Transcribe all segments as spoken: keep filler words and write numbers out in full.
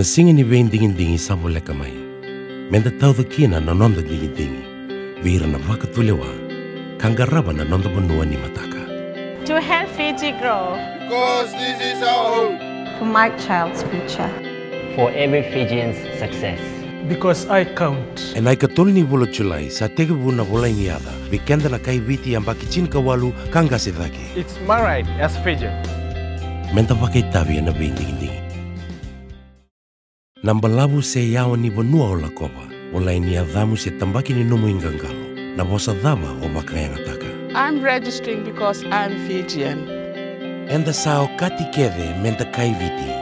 Na siga ni veidigidigi sa voleka mai. Meda tauca kina na noda digidigi vei ira na vakatulewa ka qarava na noda vanua ni mataka. To help Fiji grow. Because this is our home. For my child's future. For every Fijian's success. Because I count. Ena ikatolu ni vula o Julai sa tekivu na volai ni yaca vei keda na kai Viti yabaki tinikawalu ka qase cake. It's my right as Fijian. Meda vakaitavi ena veidigidigi. Na balavu se yawa ni vanua o lakova, volai ni yacamu se tabaki ni nomu iqaqalo, na vosa cava o vakayagataka? I'm registering because I'm Fijian. Eda sa okati kece meda kai Viti.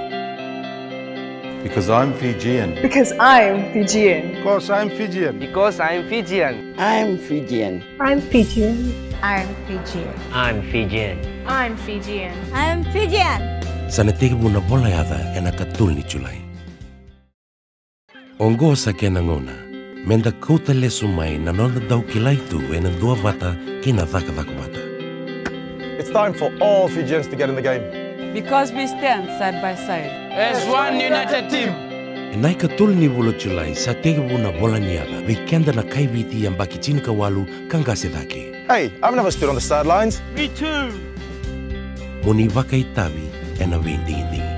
Because I'm Fijian. Because I'm Fijian. Because I'm Fijian. Because I'm Fijian. I'm Fijian. I'm Fijian. I'm Fijian. I'm Fijian. I'm Fijian. I'm Fijian. Sa na tekivu na vola yaca ena ikatolu ni Julai. Oqo sa kena gauna meda kauta lesu mai na noda dau kilai tu ena duavata kei na cakacaka vata. It's time for all Fijians to get in the game. Because we stand side by side. As one united team. Ena ikatolu ni vula o Julai sa tekivu na vola ni yaca vei keda na kai Viti yabaki tinikawalu ka qase cake. Hey, I've never stood on the sidelines. Me too. Mo ni vakaitavi ena veidigidigi.